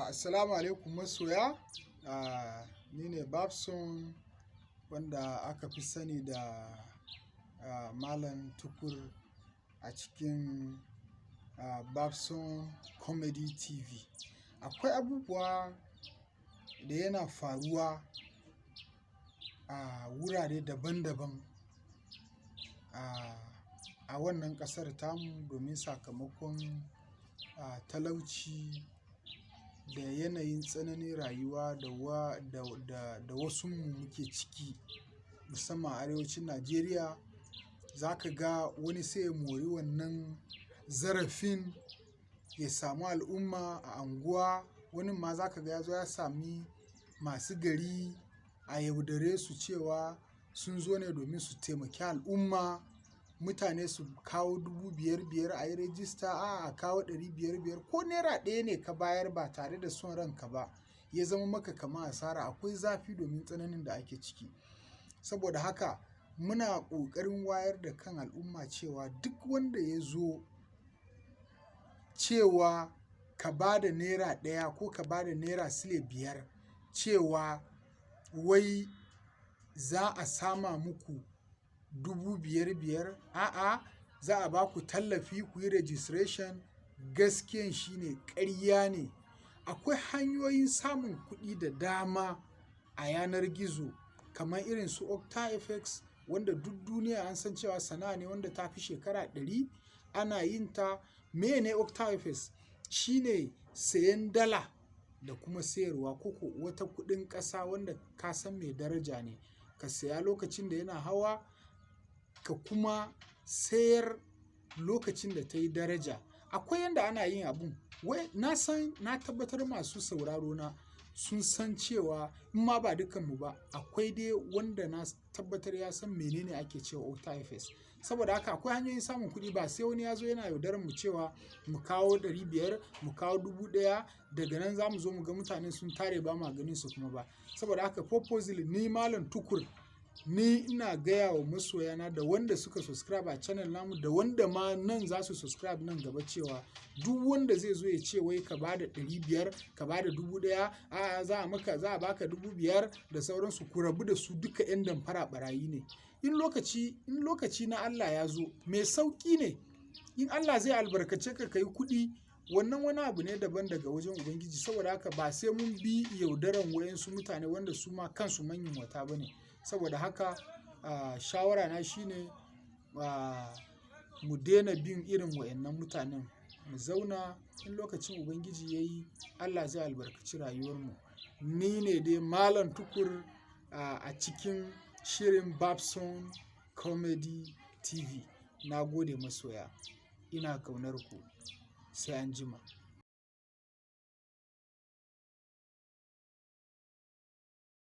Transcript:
Assalamu alaikum masoya. Ni ne Babson wanda aka fi sani da Malam Tukur a cikin Babson Comedy TV. Akwai abubuwa da yana faruwa a wurare daban-daban a wannan ƙasar tamu domin sakamakon talauci da yanayin tsananin rayuwa da wa da, da, da wasunmu muke ciki, musamman a arewacin Najeriya. Za ka ga wani sai ya mori wannan zarafin ya samu al'umma a unguwa. Wani ma za ka ga ya zo ya sami masu gari a yaudare su cewa sun zo ne domin su taimaki al'umma. Mutane su kawo 5,000 5,000 a yi rajista, a'a a kawo 500 500 ko naira ɗaya ne ka bayar ba tare da son ranka ba, ya zama maka kamar asara. Akwai zafi domin tsananin da ake ciki. Saboda haka muna ƙoƙarin wayar da kan al'umma cewa duk wanda ya zo cewa ka ba da naira 1 ko ka ba da naira sile 5 cewa wai za a sama muku 5,000 5,000, a'a za a ba ku tallafi ku yi registration, gaskiyan shine ƙarya ne. Akwai hanyoyin samun kuɗi da dama a yanar gizo kamar irin su OctaFX, wanda duk duniya an san cewa sana'a ne wanda ta fi shekara 100 ana yin ta. Meye ne OctaFX? Shine sayan dala da kuma sayarwa, ko wata kuɗin ƙasa wanda ka san mai daraja ne. Ka saya lokacin da yana hawa, ka kuma sayar lokacin da ta yi daraja. Akwai yanda ana yin abun. Wai na san, na tabbatar masu sauraro na sun san cewa in ma ba dukkanmu ba, akwai dai wanda na tabbatar ya san menene ake cewa OctaFX. Saboda haka akwai hanyoyin samun kuɗi, ba sai wani ya zo yana yaudarar mu cewa mu kawo 500, mu kawo 1,000, daga nan za mu zo mu ga mutane sun tare ba ma ganin su kuma ba. Saboda haka purposely ni Malam Tukur, ni ina gaya wa masoyana da wanda suka subscribe a channel namu da wanda ma nan za su subscribe nan gaba cewa duk wanda zai zo ya ce wai ka ba da 500, ka ba da 1,000, a'a za a maka, za a baka 5,000 da sauransu, ku rabu da su, duka 'yan damfara ɓarayi ne. In lokaci na Allah ya zo, mai sauƙi ne. In Allah zai albarkace ka ka yi kuɗi, wannan wani abu ne daban daga wajen Ubangiji. Saboda haka ba sai mun bi yaudaran waƴansu mutane wanda su ma kansu mayunwata ba ne. Saboda haka, shawara na shine, mu daina bin irin waƴannan mutanen. Mu zauna, in lokacin Ubangiji ya yi, Allah zai albarkaci rayuwar mu. Ni ne dai Malam Tukur a cikin shirin Babson Comedy TV. Na gode masoya. Ina ƙaunar ku. Sai anjima.